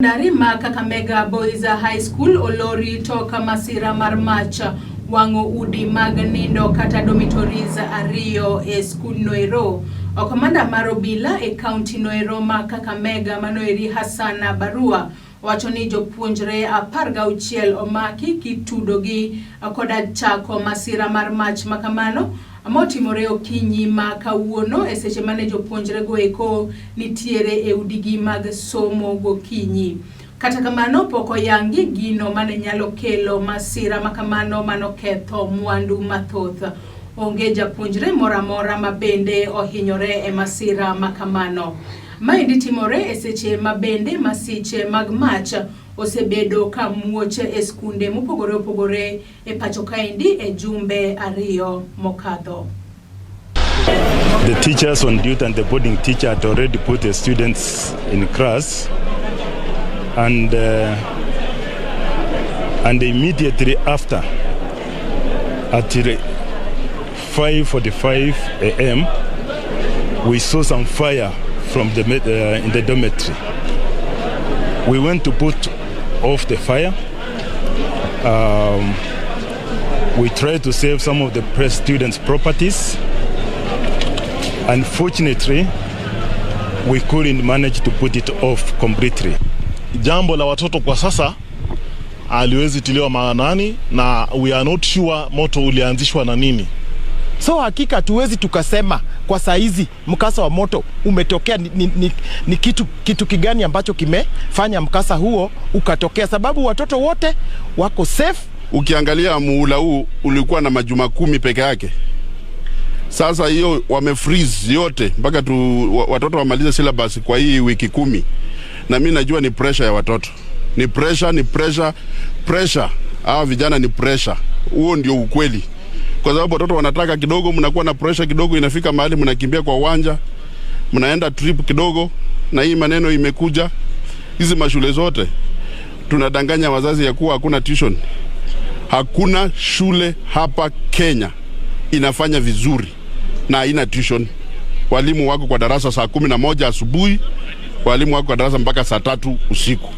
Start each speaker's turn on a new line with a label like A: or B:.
A: Sekondari ma Kakamega Boys High School olori tok masira mar mach wang'o udi mag nindo kata dormitories ariyo e skundno ero. Komanda mar obila e kaunti noero ma Kakamega manoeri Hassan Barua wacho ni jopuonjre 16 omaki kitudogi koda chako masira mar mach makamano motimore okinyi ma kawuono e seche mane jopuonjre go eko nitiere e udigi mag somo gokinyi. Kata kamano pok oyangi gino mane nyalo kelo masira makamano manoketho mwandu mathoth. Onge japuonjre moro amora ma bende ohinyore e masira makamano. Maendi timore e seche ma bende masiche mag mach osebedo ka muoch e skunde mopogore opogore e pacho kaendi e jumbe 2 mokadho.
B: The teachers on duty and the boarding teacher had already put the students in class, and immediately after, at 5:45 a.m., we saw some fire from the in the dormitory. We went to put off the fire. We tried to save some of the students' properties. Unfortunately, we couldn't manage to put it off completely.
C: Jambo la watoto kwa sasa haliwezi tiliwa maanani na we are not sure moto ulianzishwa na nini.
D: So hakika hatuwezi tukasema kwa saizi mkasa wa moto umetokea ni kitu kigani ambacho kimefanya mkasa huo ukatokea, sababu watoto wote wako safe.
E: Ukiangalia muhula huu ulikuwa na majuma 10 peke yake. Sasa hiyo wame freeze yote mpaka watoto wamalize syllabus kwa hii wiki 10. Na mimi najua ni pressure ya watoto. Ni pressure, ni pressure, pressure. Hawa vijana ni pressure. Huo ndio ukweli. Kwa sababu watoto wanataka kidogo, mnakuwa na pressure kidogo, inafika mahali mnakimbia kwa uwanja, mnaenda trip kidogo, na hii maneno imekuja. Hizi mashule zote tunadanganya wazazi ya kuwa hakuna tuition. Hakuna shule hapa Kenya inafanya vizuri na haina tuition. Walimu wako kwa darasa saa 11 asubuhi, walimu wako kwa darasa mpaka saa 3 usiku.